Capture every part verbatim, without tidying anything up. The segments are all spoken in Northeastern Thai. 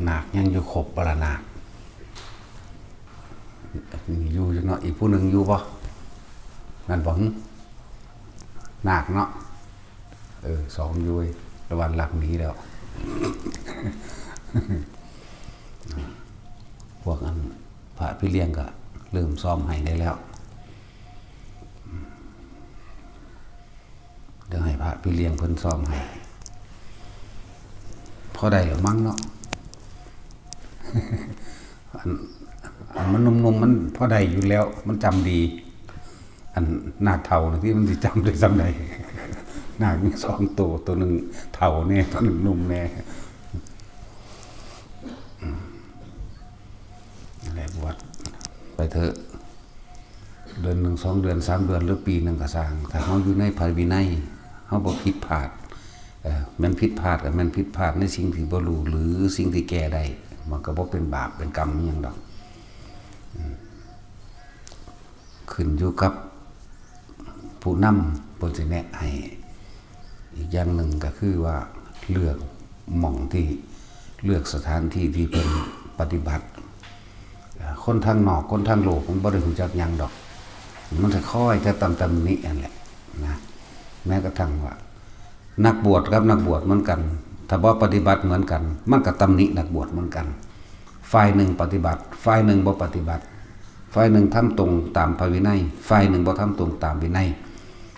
นาคยังอยู่ครบบ่ล่ะนาค อยู่อยู่เนาะ อีกผู้หนึ่งอยู่บ่ นั่นบ่หึ นาคเนาะ เออ สองอยู่เว้ย ระวังหลักหนีแล้ว พวกอันพระพี่เลี้ยงก็เริ่มซ้อมให้ได้แล้ว เดี๋ยวให้พระพี่เลี้ยงเพิ่นซ้อมให้ พอได้หรือมั้งเนาะ อันอันมันหนุ่มๆมันพอได้อยู่แล้ว มันจำดี อันนาคเฒ่าน่ะที่มันสิจำได้ส่ำใด นาคมีสองตัว ตัวหนึ่งเฒ่าแน่ ตัวหนึ่งหนุ่มแน่ อะไรบวชไปเถอะ เดือนหนึ่ง สองเดือน สามเดือน หรือปีหนึ่งก็ซ่าง ถ้าเฮาอยู่ในพระวินัย เฮาบ่ผิดพลาด เอ่อ แม่นผิดพลาดก็แม่นผิดพลาดในสิ่งที่บ่รู้ หรือสิ่งที่แก้ได้ มันก็บ่เป็นบาปเป็นกรรมอิหยังดอก อืม ขึ้นอยู่กับผู้นำเพิ่นสิแนะให้ อีกอย่างหนึ่งก็คือว่าเลือกหม่องที่ เลือกสถานที่ที่เพิ่นปฏิบัติ เอ่อ คนทางนอก คนทางโลกมันบ่ได้รู้จักหยังดอก มันจะคอยแต่ตำ ตำหนิอันแหละนะ แม้กระทั่งว่า นักบวชกับนักบวชเหมือนกัน ถ้าบ่ปฏิบัติเหมือนกัน มันก็ตำหนินักบวชเหมือนกัน ฝ่ายหนึ่งปฏิบัติ ฝ่ายหนึ่งบ่ปฏิบัติ ฝ่ายหนึ่งทำตรงตามพระวินัย ฝ่ายหนึ่งบ่ทำตรงตามวินัย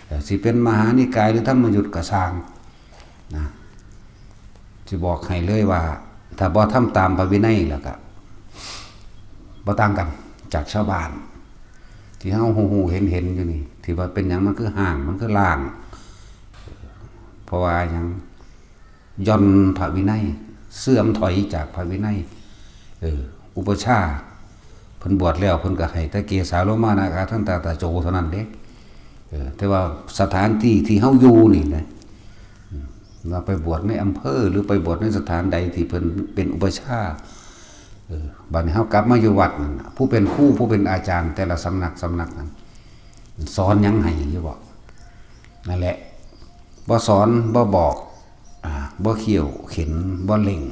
เอ่อ สิเป็นมหานิกายหรือธรรมยุตก็ซ่างนะ สิบอกให้เลยว่า ถ้าบ่ทำตามพระวินัยแล้วก็บ่ต่างกันจากชาวบ้าน ที่เฮาฮู้ๆเห็นๆอยู่นี่ ที่ว่าเป็นหยังมันคือฮ้าง มันคือล้าง เพราะว่าหยัง หย่อนพระวินัย เสื่อมถอยจากพระวินัย เออ อุปัชฌาย์ เพิ่นบวชแล้วเพิ่นก็ให้แต่เกสาโลมานาคาทันตาตะโจเท่านั้นเด้ เออ แต่ว่าสถานที่ที่เฮาอยู่นี่นะ อืม ว่าไปบวชในอำเภอ หรือไปบวชในสถานใดที่เพิ่นเป็นอุปัชฌาย์ เออ บัดนี้เฮากลับมาอยู่วัดนั่นน่ะ ผู้เป็นครู ผู้เป็นอาจารย์แต่ละสำนัก สำนักนั้น สอนหยังให้อยู่บ่ นั่นแหละ บ่สอน บ่บอก อ่า บ่เคี่ยวเข็ญ บ่เร่ง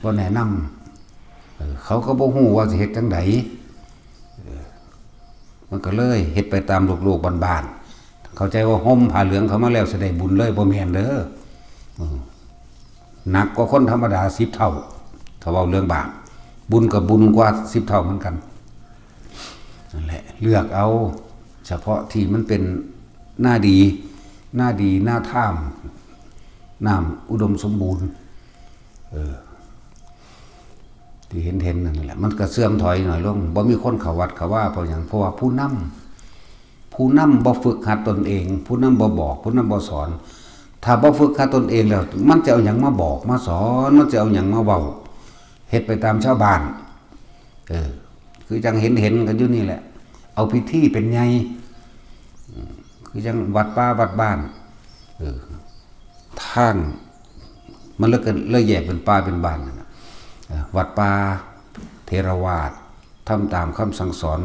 บ่แนะนำ เออ เขาก็บ่ฮู้ว่าสิเฮ็ดจั่งใด เออ มันก็เลยเฮ็ดไปตามโลกๆบ้านๆ เข้าใจว่าห่มผ้าเหลืองเข้ามาแล้วสิได้บุญเลย บ่แม่นเด้อ เออ หนักกว่าคนธรรมดาสิบเท่า ถ้าเว้าเรื่องบาป บุญก็บุญกว่าสิบเท่าเหมือนกัน นั่นแหละ เลือกเอาเฉพาะที่มันเป็นนาดี นาดี นาท่าม น้ำอุดมสมบูรณ์ เออ ที่เห็นๆนั่นแหละ มันก็เสื่อมถอยหน่อยลง บ่มีคนเข้าวัดเข้าวา เพราะหยัง เพราะว่าผู้นำ ผู้นำบ่ฝึกหัดตนเอง ผู้นำบ่บอก ผู้นำบ่สอน ถ้าบ่ฝึกหัดตนเองแล้ว มันจะเอาหยังมาบอกมาสอน มันจะเอาหยังมาเว้า เฮ็ดไปตามชาวบ้าน เออ คือจั่งเห็นๆกันอยู่นี่แหละ เอาพิธีเป็นใหญ่ อืม คือจั่งวัดป่าวัดบ้าน เออ ทาง มันเลยก็เลยแยกเป็นป่าเป็นบ้านนั่นน่ะ เออ วัดป่าเถรวาท ทำตามคำสั่งสอน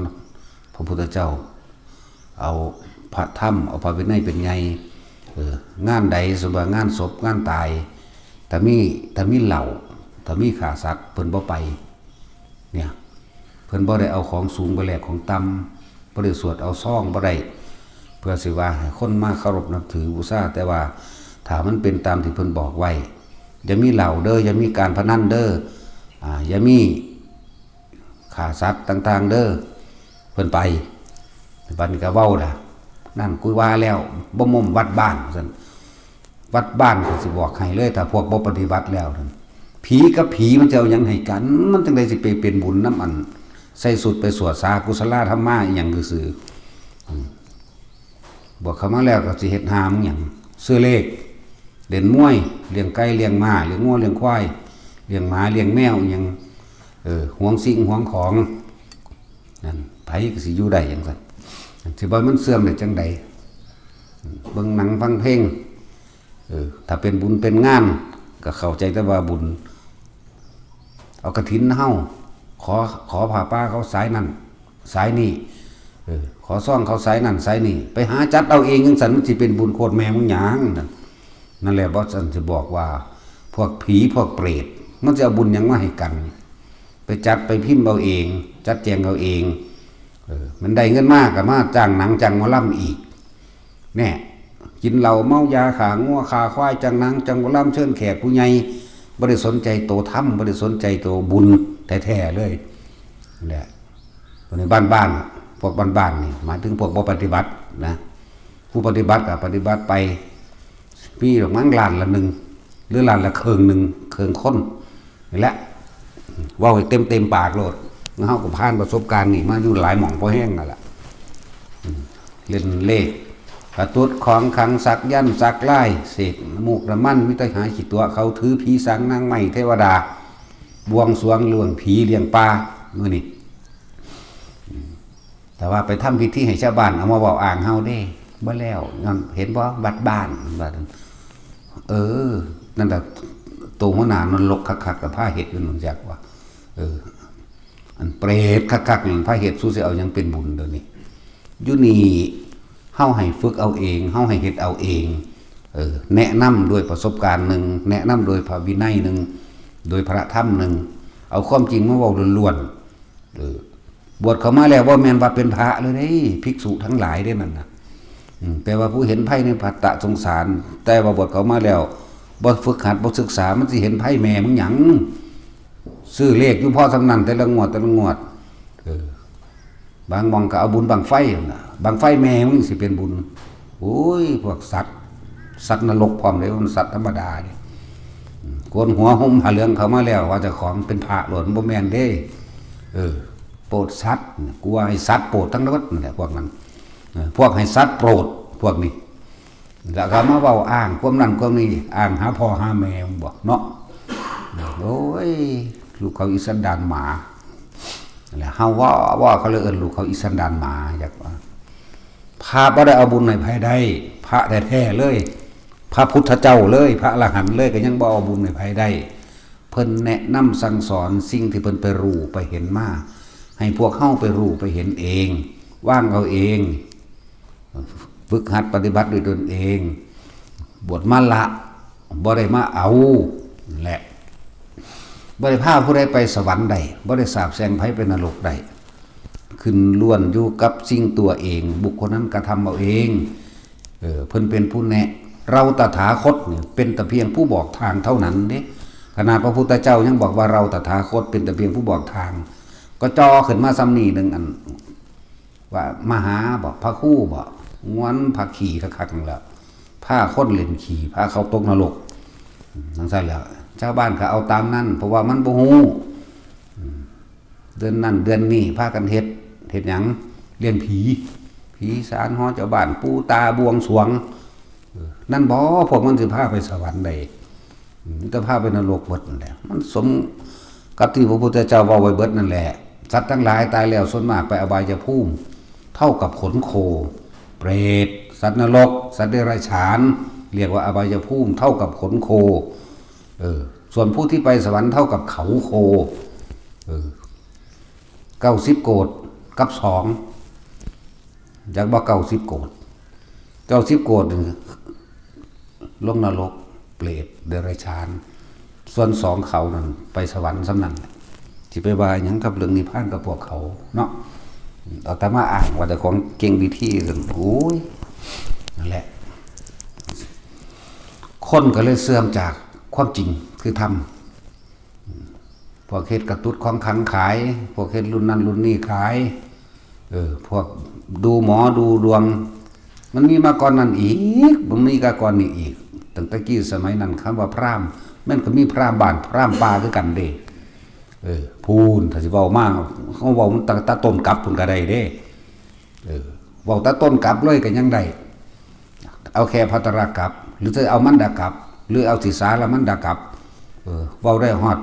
พระพุทธเจ้า เอาพระธรรม เอาพระวินัยเป็นใหญ่ เออ งานใด สมมุติว่างานศพ งานตาย ถ้ามี ถ้ามีเหล้า ถ้ามีฆ่าสัตว์ เพิ่นบ่ไป เนี่ย เพิ่นบ่ได้เอาของสูงไปแลกของต่ำ บ่ได้สวดเอาซอง บ่ได้ เพื่อสิว่าให้คนมาเคารพนับถือบูชา แต่ว่าถ้ามันเป็นตามที่เพิ่นบอกไว้ อย่ามีเหล้าเด้อ อย่ามีการพนันเด้อ อ่า อย่ามีฆ่าสัตว์ต่างๆเด้อ เพิ่นไป บัดนี้ก็เว้าล่ะ นั่นกูว่าแล้ว บ่ม่มวัดบ้าน ว่าซั่น วัดบ้านก็สิบอกให้เลย ถ้าพวกบ่ปฏิบัติแล้วนั่น ผีกับผีมันจะเอาหยังให้กัน มันจั่งใดสิไปเป็นบุญนำอัน ใส่สุดไปสวดสากุศลาธรรมาอีหยังซื่อๆ อืม บวชเข้ามาแล้วก็สิเฮ็ดหามึงหยัง ซื้อเลข เล่นมวย เลี้ยงไก่ เลี้ยงม้า เลี้ยงงัว เลี้ยงควาย เลี้ยงหมา เลี้ยงแมวอีหยัง เออ หวงสิ่งหวงของ นั่น ไผก็สิอยู่ได้จั่งซั่น สิว่ามันเสื่อมได้จั่งใด เบิ่งหนังฟังเพลง เออ ถ้าเป็นบุญเป็นงาน ก็เข้าใจแต่ว่าบุญ เอากฐินเฮา ขอ ขอผ้าป่าเขาสายนั่น สายนี่ เออ ขอซองเขาสายนั่นสายนี่ ไปหาจัดเอาเองจั่งซั่น มันสิเป็นบุญโคตรแม่มึงหยังนั่น นั่นแหละ บ่ซั่นสิบอกว่า พวกผีพวกเปรต มันจะเอาบุญหยังมาให้กัน ไปจัดไปพิมพ์เอาเอง จัดแจงเอาเอง เออ มันได้เงินมากก็มาจ้างหนังจ้างหมอลำอีก แน่ กินเหล้าเมายาขางัวขาควายจ้างหนังจ้างหมอลำเชิญแขกผู้ใหญ่ บ่ได้สนใจโตธรรม บ่ได้สนใจโตบุญแท้ๆเลย นี่แหละ ตัวนี้บ้านๆ พวกบ้านๆนี่ หมายถึงพวกบ่ปฏิบัตินะ ผู้ปฏิบัติก็ปฏิบัติไป มีดอกมั้งล้านละหนึ่ง หรือล้านละเคิ่งหนึ่ง เคิ่งคน นี่แหละ เว้าให้เต็มๆปากโลด เฮาก็ผ่านประสบการณ์นี่มาอยู่หลายหม่องพอแฮงนั่นล่ะ อืม เล่นเลข กระตุดของขลัง สักยันต์ สักลาย เสกน้ำมูกน้ำมัน มีแต่หาขี้ตั๋ว เขาถือผีสางนางไม้เทวดา บวงสรวงเรื่องผีเลี้ยงปลา มื้อนี้ แต่ว่าไปทำพิธีให้ชาวบ้านเอามาเว้าอ้างเฮาเด้ บ่แล้ว นั่นเห็นบ่ วัดบ้าน ว่าซั่น เออ นั่นน่ะ โตหัวหน้านรกคักๆ ก็พาเฮ็ดอยู่นั่นจักว่า เออ อันเปรตคักๆ นั่นพาเฮ็ด สู้สิเอาหยังเป็นบุญเดี๋ยวนี้ อยู่นี่ เฮาให้ฝึกเอาเอง เฮาให้เฮ็ดเอาเอง เออ แนะนำด้วยประสบการณ์หนึ่ง แนะนำโดยพระวินัยหนึ่ง โดยพระธรรมหนึ่ง เอาความจริงมาเว้าล้วนๆ เออ บวชเข้ามาแล้วบ่แม่นว่าเป็นพระเลยเด้ ภิกษุทั้งหลายเด้นั่นน่ะ อืม แปลว่าผู้เห็นภัยในวัฏฏะสงสาร แต่ว่าบวชเข้ามาแล้ว บ่ฝึกหัด บ่ศึกษา มันสิเห็นภัยแม่มึงหยัง ซื้อเลขอยู่พอส่ำนั้น แต่ละงวด แต่ละงวด เออ บางหม่องก็เอาบุญบั้งไฟนั่นน่ะ บั้งไฟแม่มึงสิเป็นบุญ โอ้ย พวกสัตว์ สัตว์นรกพร้อมเด้ มันสัตว์ธรรมดาเด้ อืม โกนหัวห่มผ้าเหลืองเข้ามาแล้ว ว่าเจ้าของเป็นพระโลด บ่แม่นเด้ เออ โปรดสัตว์ กลัวให้สัตว์โปรดทั้งหมดนั่นแหละ พวกนั้น เออ พวกให้สัตว์โปรด พวกนี้ แล้วก็มาเว้าอ้างความนั้นความนี้ อ้างหาพ่อหาแม่มันบอกเนาะ โอ้ย ลูกเขาอีสันดานหมา แล้วเฮาว่า ว่าเขาเลยเอิ้นลูกเขาอีสันดานหมา อยากว่า พระบ่ได้เอาบุญให้ไผได้ พระแท้ๆเลย พระพุทธเจ้าเลย พระอรหันต์เลย ก็ยังบ่เอาบุญให้ไผได้ เพิ่นแนะนำสั่งสอนสิ่งที่เพิ่นไปรู้ไปเห็นมา ให้พวกเฮาไปรู้ไปเห็นเอง วางเอาเอง ฝึกหัดปฏิบัติด้วยตนเอง บวชมาละ บ่ได้มาเอา แหละ บ่ได้พาผู้ใดไปสวรรค์ได้ บ่ได้สาปแช่งไผไปนรกได้ ขึ้นล้วนอยู่กับสิ่งตัวเอง บุคคลนั้นกระทำเอาเอง เออ เพิ่นเป็นผู้แนะ เราตถาคตเนี่ยเป็นแต่เพียงผู้บอกทางเท่านั้นเด้ ขนาดพระพุทธเจ้ายังบอกว่าเราตถาคตเป็นแต่เพียงผู้บอกทาง ก็จ่อขึ้นมาซ้ำนี่หนึ่งอัน ว่ามหาบ่ พระครูบ่ งวนพระขี้คักๆนั่นแหละ พาคนเล่นขี้ พาเขาตกนรก อืม จั่งซั่นแหล้ว ชาวบ้านก็เอาตามนั้น เพราะว่ามันบ่ฮู้ อืม เดือนนั้นเดือนนี้พากันเฮ็ด เฮ็ดหยัง เลี้ยงผี ผีสารหอเจ้าบ้าน ปู่ตาบวงสรวง เออ นั่นบ่ พวกมันสิพาไปสวรรค์ได้ อืม มันจะพาไปนรกเบิดนั่นแหละ มันสมกับที่พระพุทธเจ้าเว้าไว้เบิดนั่นแหละ สัตว์ทั้งหลายตายแล้วส่วนมากไปอบายภูมิ เท่ากับขนโค เปรต สัตว์นรก สัตว์เดรัจฉาน เรียกว่าอบายภูมิ เท่ากับขนโค เออ ส่วนผู้ที่ไปสวรรค์เท่ากับเขาโค เออ เก้าสิบโกฏกับสอง จักบ่ เก้าสิบโกฏ เก้าสิบโกฏนี่ลงนรก เปรต เดรัจฉาน ส่วนสองเขานั่นไปสวรรค์ส่ำนั้น สิไปว่าหยังกับเรื่องนิพพานกับพวกเขาเนาะ เอาแต่มาอ้างว่าเจ้าของเก่งวิธีซั่น โอ้ย นั่นแหละ คนก็เลยเสื่อมจากความจริงคือธรรม พวกเฮ็ดกระตุดของขลังขาย พวกเฮ็ดรุ่นนั้นรุ่นนี้ขาย เออ พวกดูหมอดูดวง มันมีมาก่อนนั้นอีก มันมีกาก่อนนี้อีก ตั้งแต่กี้สมัยนั้นคำว่าพราหมณ์ แม่นก็มีพราหมณ์บ้านพราหมณ์ป่าคือกันเด้ เออ พู้น ถ้าสิเว้ามา เฮาเว้ามันตั้งแต่ต้นกลับพู้นก็ได้เด้ เออ เว้าแต่ต้นกลับเลยก็ยังได้ เอาแค่ภัทรกลับ หรือจะเอามันดากลับ หรือเอาสิสารมันดากลับ เออ เว้าได้ฮอด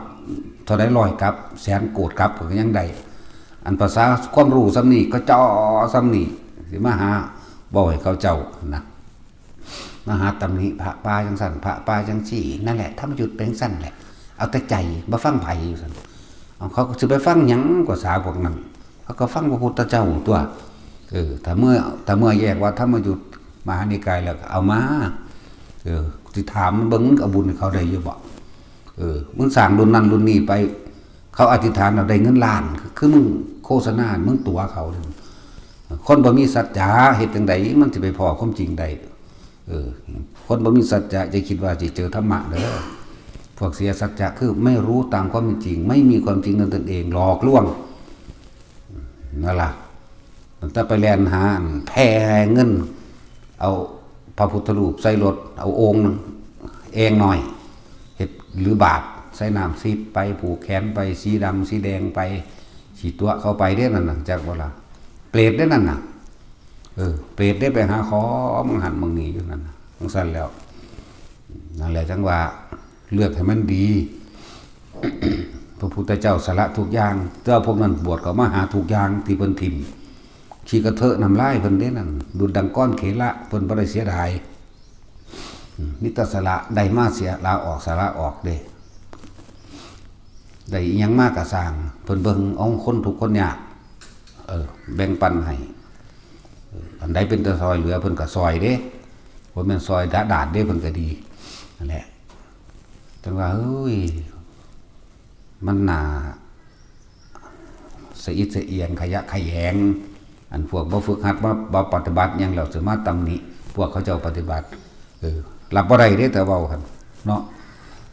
เท่าใดร้อยกลับ แสนโกฏกลับก็ยังได้ อันภาษาความรู้ส่ำนี้ก็จ่อส่ำนี้ สิมาหาเว้าให้เขาเจ้านะ มาหาตำหนิพระป่าจั่งซั่น พระป่าจั่งซี่ นั่นแหละ ธรรมยุตเป็นซั่นแหละ เอาแต่ใจ บ่ฟังไผ ซั่น เอา เขาก็สิไปฟังหยัง ภาษาพวกนั้น เขาก็ฟังพระพุทธเจ้าตั๊ว เออ ถ้าเมื่อ ถ้าเมื่อแยกว่าธรรมยุต มหานิกายแล้วก็เอามา เออ สิถามมันเบิ่ง มันเอาบุญให้เขาได้อยู่บ่ เออ มึงสร้างรุ่นนั้นรุ่นนี้ไป เขาอธิษฐานเอาได้เงินล้าน คือมึงโฆษณา มึงตั๋วเขาเลย คนบ่มีสัจจะเฮ็ดจั่งใดมันสิไปพ้อความจริงได้ เออ คนบ่มีสัจจะจะคิดว่าสิเจอธรรมะเด้อ พวกเสียสัจจะคือไม่รู้ตามความเป็นจริง ไม่มีความจริงในตนเอง หลอกลวง นั่นล่ะ ตั้งแต่ไปแล่นหาอันแผ่เงิน เอาพระพุทธรูปใส่รถ เอาโอ่งหนึ่ง แอ่งน้อย เฮ็ดหรือบาตร ใส่น้ำสิบไป ผูกแขนไป สีดำสีแดงไป สิตั๋วเข้าไปเด้นั่นน่ะ จักบ่ล่ะ เปรตเด้นั่นน่ะ เออ เปรตเด้ไปหาขอหม่องหั้นหม่องนี้อยู่นั่นน่ะ จั่งซั้นแล้ว นั่นแหละจั่งว่า เลือกให้มันดี พระพุทธเจ้าสละทุกอย่าง แต่ว่าพวกนั้นบวชเข้ามาหาทุกอย่างที่เพิ่นถิ่ม ขี้กระเทอะน้ำลายเพิ่นเด้นั่น ดุจดังก้อนเขละ เพิ่นบ่ได้เสียดาย อืม มีแต่สละ ได้มาเสีย ละออก สละออกเด้ ได้อิหยังมาก็ซ่าง เพิ่นเบิ่งเอาคนทุกข์คนยาก เออ แบ่งปันให้ เออ อันใดเป็นตาซอยเหลือเพิ่นก็ซอยเด้ บ่แม่นซอยดะดาดเด้ เพิ่นก็ดี นั่นแหละ จั่งว่า เฮ้ย มันน่า สะอิดสะเอียน ขยะแขยง อันพวกบ่ฝึกหัด บ่ บ่ปฏิบัติหยังแล้วสิมาตำหนิพวกเขาเจ้าปฏิบัติ เออ รับบ่ได้เด้ แต่เว้าหั่นเนาะ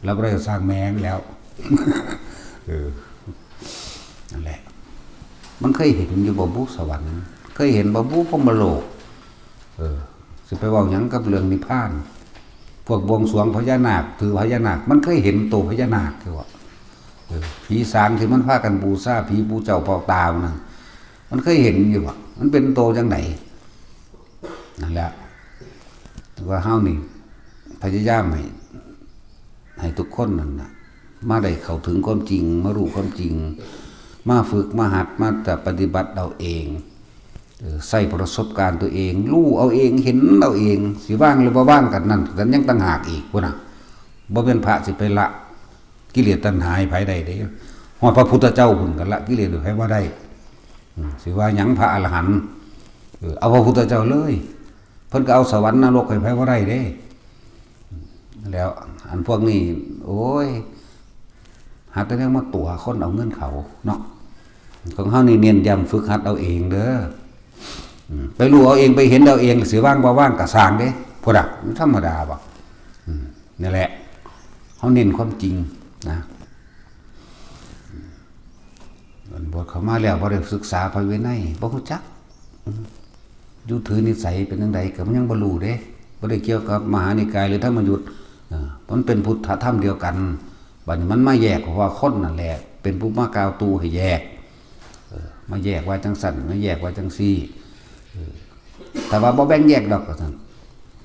รับบ่ได้ก็ซ่างแม่งแล้ว เออ นั่นแหละ มันเคยเห็นอยู่บ่บุสวรรค์ เคยเห็นบ่บุพรหมโลก เออ สิไปเว้าหยังกับเรื่องนิพพาน พวกบวงสรวงพญานาค ถือพญานาค มันเคยเห็นโตพญานาคอยู่บ่ เออ ผีสางที่มันพากันบูชาผีปู่เจ้าพ่อตานั่น มันเคยเห็นอยู่บ่ มันเป็นโตจั่งใด นั่นแหละ ว่าเฮานี่ พยายามให้ ให้ทุกคนนั่นน่ะ มาได้เข้าถึงความจริง มารู้ความจริง มาฝึก มาหัด มาแต่ปฏิบัติเอาเอง เออ ใช้ประสบการณ์ตัวเอง รู้เอาเอง เห็นเอาเอง สิว่างหรือบ่ว่างกันนั่น กันยังต่างหากอีกพุ้นน่ะ บ่เป็นพระสิไปละกิเลสตัณหาให้ไผได้เด้ ฮอดพระพุทธเจ้าพุ้นก็ละกิเลสให้ไผบ่ได้ อืม สิว่าหยังพระอรหันต์ เออ เอาพระพุทธเจ้าเลย เพิ่นก็เอาสวรรค์นรกให้ไผบ่ได้เด้ แล้วอันพวกนี้ โอ้ย หาแต่แนวมาตั๋วคนเอาเงินเขาเนาะ ของเฮานี่เน้นย้ำฝึกหัดเอาเองเด้อ อืม ไปรู้เอาเอง ไปเห็นเอาเอง สิว่างบ่ว่างก็ซ่างเด้ พุ้นน่ะ มันธรรมดาบ่ อืม นี่แหละ เฮาเน้นความจริงนะ บวชเข้ามาแล้วบ่ได้ศึกษาพระวินัย บ่รู้จัก อืม อยู่ถือนิสัยเป็นจั่งใดก็มันยังบ่รู้เด้ บ่ได้เกี่ยวกับมหานิกายหรือธรรมยุต เอ่อ มันเป็นพุทธธรรมเดียวกัน บัดนี้มันมาแยกเพราะว่าคนนั่นแหละ เป็นผู้มากล่าวตู่ให้แยก เออ มาแยกว่าจั่งซั้น มาแยกว่าจั่งซี่ เออ แต่ว่าบ่แบ่งแยกดอกว่าซั่น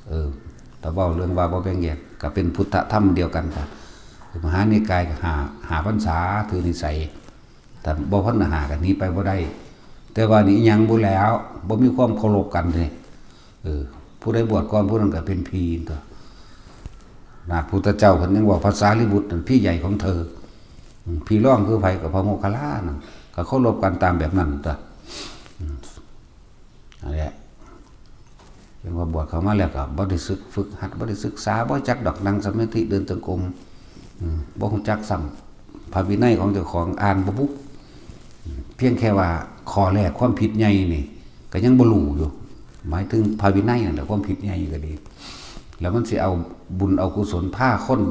เออ แต่เว้าเรื่องว่าบ่แบ่งแยก ก็เป็นพุทธธรรมเดียวกันค่ะ มหานิกายก็ห้า ห้าพรรษา ถือนิสัย แต่บ่พ้นห้าก็หนีไปบ่ได้ แต่ว่านี่อิหยังบ่แล้ว บ่มีความเคารพกันเด้ เออ ผู้ใดบวชก่อนผู้นั้นก็เป็นผีตั๊ว นะ พุทธเจ้าเพิ่นยังว่าพระสารีบุตรนั่นพี่ใหญ่ของเธอ อืม พี่รองคือไผ ก็พระโมคคัลลานั่น ก็เคารพกันตามแบบนั้นตั๊ว อืม นั่นแหละ เรียกว่าบวชเข้ามาแล้วก็บ่ได้ศึก ฝึกหัด บ่ได้ศึกษา บ่จักดอก นั่งสมาธิ เดินจงกรม อืม บ่รู้จักซ้ำพระวินัยของเจ้าของ อ่านบ่บุ อืม เพียงแค่ว่าข้อแรกความผิดใหญ่นี่ ก็ยังบ่รู้อยู่ หมายถึงพระวินัยนั่นแหละ ความผิดใหญ่ก็ดี แล้วมันสิเอาบุญเอากุศลพาคน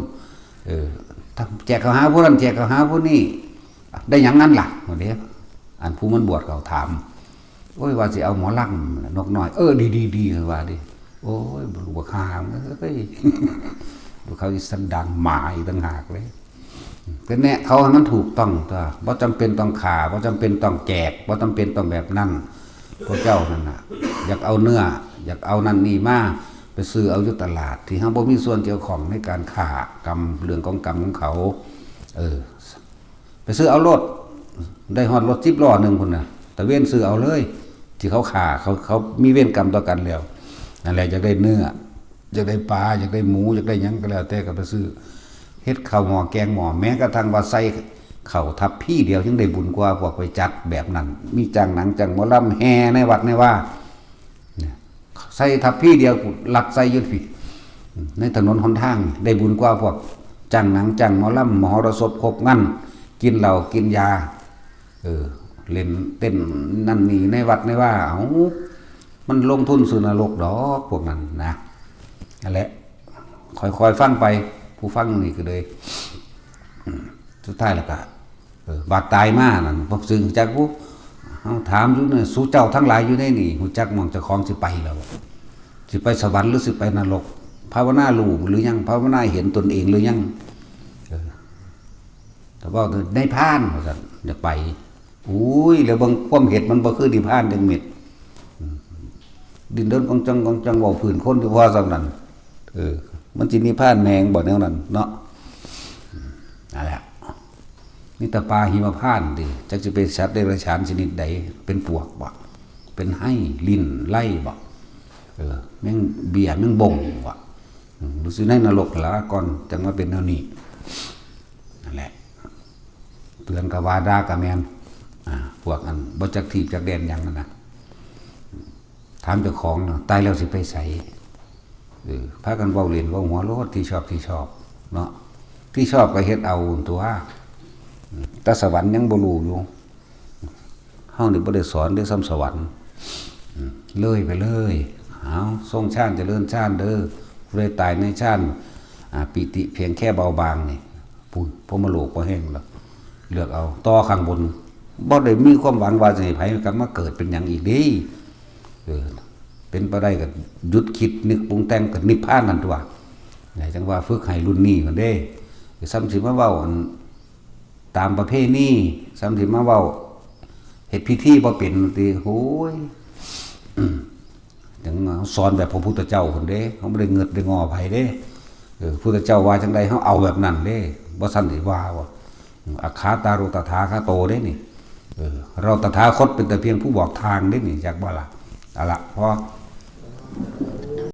เออ แจกข้าวหาผู้นั้น แจกข้าวหาผู้นี้ ได้หยังนั้นล่ะ ว่าเด้ อันผู้มันบวชเขาถาม โอ้ย ว่าสิเอาหมอลำ นกน้อย เออ ดี ดี ดี ว่าเด้ โอ้ย บ่รู้บักห่าเอ้ย ดูเขาอีสันดานหมาอีกต่างหากเลย ก็แนะเขาให้มันถูกต้องตั๊ว บ่จำเป็นต้องฆ่า บ่จำเป็นต้องแจก บ่จำเป็นต้องแบบนั้น พวกเจ้านั่นน่ะ อยากเอาเนื้อ อยากเอานั่นนี่มา ไปซื้อเอาอยู่ตลาด ที่เฮาบ่มีส่วนเกี่ยวข้องในการฆ่ากรรม เรื่องของกรรมของเขา เออ ไปซื้อเอาโลด ได้ฮอดรถสิบล้อหนึ่งพุ้นน่ะ ตระเวนซื้อเอาเลย ที่เขาฆ่า เขา เขามีเวรกรรมต่อกันแล้ว นั่นแหละ อยากได้เนื้อ อยากได้ปลา อยากได้หมู อยากได้หยังก็แล้วแต่ก็ไปซื้อ เฮ็ดข้าวหม้อแกงหม้อ แม้กระทั่งว่าใส่ข้าวทัพพีเดียวยังได้บุญกว่าพวกไปจัดแบบนั้น มีจ้างหนังจ้างหมอลำแห่ในวัดในวา เนี่ย ใส่ทัพพีเดียวกูลักใส่อยู่พี้ ในถนนหนทาง ได้บุญกว่าพวก จ้างหนังจ้างหมอลำมหรสพครบงาน กินเหล้ากินยา เออ เล่นเต้นนั่นนี่ในวัดในว่า เอ้า มันลงทุนซื้อนรกดอกพวกนั้นนะ นั่นแหละ ค่อยๆฟังไป ผู้ฟังนี่ก็เลย อืม สุดท้ายแล้วก็ เออ บาดตายมานั่น พวกซึ่งจักผู้ เฮาถามอยู่เนี่ย สูเจ้าทั้งหลายอยู่ในนี่ ฮู้จักหม่องเจ้าของสิไปแล้ว สิไปสวรรค์หรือสิไปนรก ภาวนารู้หรือยัง ภาวนาเห็นตนเองหรือยัง เออ แต่ว่าในพานว่าซั่น อยากไป อุ้ย แล้วเบิ่งความเห็นมันบ่คือนิพพานจังเม็ด อืม ดิ้นรนกองจังกองจัง เว้าพื้นคนอยู่ว่าซั่นนั่น เออ มันสินิพพานแม่งบ่แนวนั้นเนาะ อืม นั่นแหละ มีแต่ป่าหิมพานต์ติ จักสิเป็นสัตว์เดรัจฉานชนิดใด เป็นปวกบ่ เป็นไฮ่ ลิ้น ไล่บ่ เออ แมงเบี้ย แมงบงบ่ อืม รู้สึกในนรกละก่อน จังมาเป็นแนวนี้ นั่นแหละ เตือนกะว่าด่ากะแม่น อ่า พวกอันบ่จักทีบจักแดนหยังนั่นนะ ถามเจ้าของเนาะ ตายแล้วสิไปไส เออ พากันเว้าเล่นเว้าหัวโลด ที่ชอบที่ชอบเนาะ ที่ชอบก็เฮ็ดเอาตัว อืม แต่สวรรค์ยังบ่รู้อยู่ เฮานี่บ่ได้สอนเด้อ ซ้ำสวรรค์ อืม เลยไปเลย เอา ทรงฌานเจริญฌานเด้อ ผู้ใดตายในฌาน อ่า ปีติเพียงแค่เบาบางนี่ พุ้น พรหมโลกพอแห้งแล้ว เลือกเอา ต่อข้างบน บ่ได้มีความหวังว่าสิให้ไผกลับมาเกิดเป็นหยังอีกเด้ เออ เป็นไปได้ก็หยุดคิดนึกปรุงแต่งก็นิพพานนั่นตัว จังว่าฝึกให้รุ่นนี้ก่อนเด้ ซ้ำสิมาเว้าอัน ตามประเพณี ซ้ำสิมาเว้า เฮ็ดพิธีบ่เป็นติ โอ้ย อืม จังสอนแบบพระพุทธเจ้าพุ้นเด้ เฮาบ่ได้เงิดได้งอไผเด้ เออ พุทธเจ้าว่าจังใด เฮาเอาแบบนั้นเด้ บ่ซั้นสิว่าว่า อักขาตาโรตถาคาโตเด้นี่ เออ เราตถาคตเป็นแต่เพียงผู้บอกทางเด้นี่ จักบ่ล่ะ เอาละ พอ